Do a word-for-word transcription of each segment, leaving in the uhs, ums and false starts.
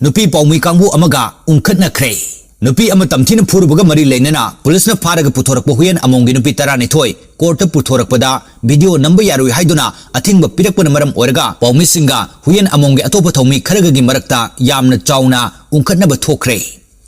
ꯅꯨꯄꯤ ꯄꯥꯎꯃꯤ ꯀꯥꯡꯕꯨ ꯑꯃꯒ ꯎꯪꯈꯠꯅꯈ꯭ꯔꯦ꯫ ꯅꯨꯄꯤ ꯑꯃ ꯇꯝꯊꯤꯅ ꯐꯨꯔꯨꯕꯒ ꯃꯔꯤ ꯂꯩꯅꯅ ꯄꯨꯂꯤꯁꯅ ꯐꯥꯔꯒ ꯄꯨꯊꯣꯔꯛꯄ ꯍꯨꯌꯦꯟ ꯑꯃꯣꯝꯒꯤ ꯅꯨꯄꯤ ꯇꯔꯥꯅꯤꯊꯣꯏ ꯀꯣꯔꯠꯇ ꯄꯨꯊꯣꯔꯛꯄꯗ ꯚꯤꯗꯤꯑꯣ ꯅꯝꯕ ꯌꯥꯔꯣꯏ ꯍꯥꯏꯗꯨꯅ ꯑꯊꯤꯡꯕ ꯄꯤꯔꯛꯄꯅ ꯃꯔꯝ ꯑꯣꯏꯔꯒ ꯄꯥꯎꯃꯤꯁꯤꯡꯒ ꯍꯨꯌꯦꯟ ꯑꯃꯣꯝꯒꯤ ꯑꯇꯣꯞꯄ ꯊꯧꯃꯤ ꯈꯔꯒꯒꯤ ꯃꯔꯛꯇ ꯌꯥꯝꯅ ꯆꯥꯎꯅ ꯎꯪꯈꯠꯅꯕ ꯊꯣꯛꯈ꯭ꯔꯦ꯫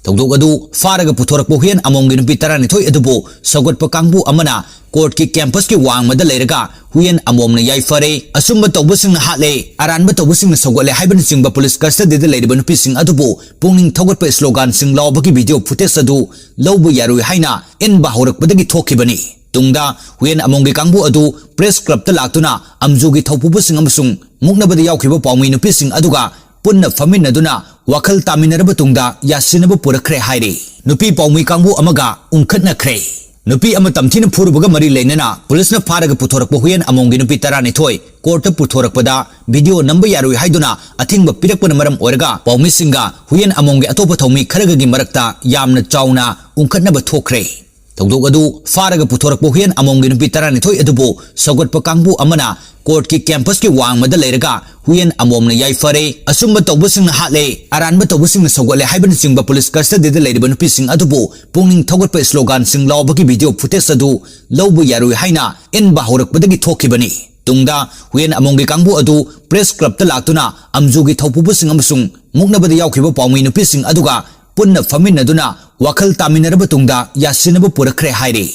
ꯊꯧꯗꯣꯛ ꯑꯗꯨ ꯐꯥꯔꯒ ꯄꯨꯊꯣꯔꯛꯄ ꯍꯨꯌꯦꯟ ꯑꯃꯣꯝꯒꯤ ꯅꯨꯄꯤ ꯇꯔꯥꯅꯤꯊꯣꯏ ꯑꯗꯨꯕꯨ ꯁꯧꯒꯠꯄ ꯀꯥꯡꯕꯨ ꯑꯃꯅ ꯀꯣꯔꯠꯀꯤ ꯀꯦꯝꯄꯁꯀꯤ ꯋꯥꯡꯃꯗ ꯂꯩꯔꯒ ꯍꯨꯌꯦꯟ ꯑꯃꯣꯝꯅ ꯌꯥꯏꯐꯔꯦ, ꯑꯆꯨꯝꯕ ꯇꯧꯕꯁꯤꯡꯅ ꯍꯥꯠꯂꯦ, ꯑꯔꯥꯟꯕ ꯇꯧꯕꯁꯤꯡꯅ ꯁꯧꯒꯠꯂꯦ ꯍꯥꯏꯕꯅꯆꯤꯡꯕ ꯄꯨꯂꯤꯁ ꯀꯁꯇꯗꯤꯗ ꯂꯩꯔꯤꯕ ꯅꯨꯄꯤꯁꯤꯡ ꯑꯗꯨꯕꯨ ꯄꯨꯛꯅꯤꯡ ꯊꯧꯒꯠꯄ ꯁ꯭ꯂꯣꯒꯥꯟꯁꯤꯡ ꯂꯥꯎꯕꯒꯤ ꯚꯤꯗꯤꯑꯣ ꯐꯨꯇꯦꯖ ꯑꯗꯨ ꯂꯧꯕ ꯌꯥꯔꯣꯏ ꯍꯥꯏꯅ ꯏꯟꯕ ꯍꯧꯔꯛꯄꯗꯒꯤ ꯊꯣꯛꯈꯤꯕꯅꯤ꯫ ꯇꯨꯡꯗ ꯍꯨꯌꯦꯟ ꯑꯃꯣꯝꯒꯤ ꯀꯥꯡꯕꯨ ꯑꯗꯨ ꯄ꯭ꯔꯦꯁ ꯀ꯭ꯂꯕꯇ ꯂꯥꯛꯇꯨꯅ ꯑꯝꯖꯨꯒꯤ ꯊꯧꯄꯨꯕꯁꯤꯡ ꯑꯃꯁꯨꯡ ꯃꯨꯛꯅꯕꯗ ꯌꯥꯎꯈꯤꯕ ꯄꯥꯎꯃꯤ ꯅꯨꯄꯤꯁꯤꯡ ꯑꯗꯨꯒ ꯄꯨꯟꯅ ꯐꯝꯃꯤꯟꯅꯗꯨꯅ ꯋꯥꯈꯜ ꯇꯥꯃꯤꯟꯅꯔꯕ ꯇꯨꯡꯗ ꯌꯥꯁꯤꯟꯅꯕ ꯄꯨꯔꯛꯈ꯭ꯔꯦ ꯍꯥꯏꯔꯤ꯫ ꯅꯨꯄꯤ ꯄꯥꯎꯃꯤ ꯀꯥꯡꯕꯨ ꯑꯃꯒ ꯎꯪꯈꯠꯅꯈ꯭ꯔꯦ꯫ ꯅꯨꯄꯤ ꯑꯃ ꯇꯝꯊꯤꯅ ꯐꯨꯔꯨꯕꯒ ꯃꯔꯤ ꯂꯩꯅꯅ ꯄꯨꯂꯤꯁꯅ ꯐꯥꯔꯒ ꯄꯨꯊꯣꯔꯛꯄ ꯍꯨꯌꯦꯟ ꯑꯃꯣꯝꯒꯤ ꯅꯨꯄꯤ ꯇꯔꯥꯅꯤꯊꯣꯏ ꯀꯣꯔꯠꯇ ꯄꯨꯊꯣꯔꯛꯄꯗ ꯚꯤꯗꯤꯑꯣ ꯅꯝꯕ ꯌꯥꯔꯣꯏ ꯍꯥꯏꯗꯨꯅ ꯑꯊꯤꯡꯕ ꯄꯤꯔꯛꯄꯅ ꯃꯔꯝ ꯑꯣꯏꯔꯒ ꯄꯥꯎꯃꯤꯁꯤꯡꯒ ꯍꯨꯌꯦꯟ ꯑꯃꯣꯝꯒꯤ ꯑꯇꯣꯞꯄ ꯊꯧꯃꯤ ꯈꯔꯒꯒꯤ ꯃꯔꯛꯇ ꯌꯥꯝꯅ ꯆꯥꯎꯅ ꯎꯪꯈꯠꯅꯕ ꯊꯣꯛꯈ꯭ꯔꯦ꯫ ꯊꯧꯗꯣꯛ ꯑꯗꯨ ꯐꯥꯔꯒ ꯄꯨꯊꯣꯔꯛꯄ ꯍꯨꯌꯦꯟ ꯑꯃꯣꯝꯒꯤ ꯅꯨꯄꯤ ꯇꯔꯥꯅꯤꯊꯣꯏ ꯑꯗꯨꯕꯨ ꯁꯧꯒꯠꯄ ꯀꯥꯡꯕꯨ ꯑꯃꯅ ꯀꯣꯔꯠꯀꯤ ꯀꯦꯝꯄꯁꯀꯤ ꯋꯥꯡꯃꯗ ꯂꯩꯔꯒ ꯍꯨꯌꯦꯟ ꯑꯃꯣꯝꯅ ꯌꯥꯏꯐꯔꯦ, ꯑꯆꯨꯝꯕ ꯇꯧꯕꯁꯤꯡꯅ ꯍꯥꯠꯂꯦ, ꯑꯔꯥꯟꯕ ꯇꯧꯕꯁꯤꯡꯅ ꯁꯧꯒꯠꯂꯦ ꯍꯥꯏꯕꯅꯆꯤꯡꯕ ꯄꯨꯂꯤꯁ ꯀꯁꯇꯗꯤꯗ ꯂꯩꯔꯤꯕ ꯅꯨꯄꯤꯁꯤꯡ ꯑꯗꯨꯕꯨ ꯄꯨꯛꯅꯤꯡ ꯊꯧꯒꯠꯄ ꯁ꯭ꯂꯣꯒꯥꯟꯁꯤꯡ ꯂꯥꯎꯕꯒꯤ ꯚꯤꯗꯤꯑꯣ ꯐꯨꯇꯦꯖ ꯑꯗꯨ ꯂꯧꯕ ꯌꯥꯔꯣꯏ ꯍꯥꯏꯅ ꯏꯟꯕ ꯍꯧꯔꯛꯄꯗꯒꯤ ꯊꯣꯛꯈꯤꯕꯅꯤ꯫ ꯇꯨꯡꯗ ꯍꯨꯌꯦꯟ ꯑꯃꯣꯝꯒꯤ ꯀꯥꯡꯕꯨ ꯑꯗꯨ ꯄ꯭ꯔꯦꯁ ꯀ꯭ꯂꯕꯇ ꯂꯥꯛꯇꯨꯅ ꯑꯝꯖꯨꯒꯤ ꯊꯧꯄꯨꯕꯁꯤꯡ ꯑꯃꯁꯨꯡ ꯃꯨꯛꯅꯕꯗ ꯌꯥꯎꯈꯤꯕ ꯄꯥꯎꯃꯤ ꯅꯨꯄꯤꯁꯤꯡ ꯑꯗꯨꯒ ꯄꯨꯟꯅ ꯐꯝꯃꯤꯟꯅꯗꯨꯅ ꯋꯥꯈꯜ ꯇꯥꯃꯤꯟꯅꯔꯕ ꯇꯨꯡꯗ ꯌꯥꯁꯤꯟꯅꯕ ꯄꯨꯔꯛꯈ꯭ꯔꯦ ꯍꯥꯏꯔꯤ꯫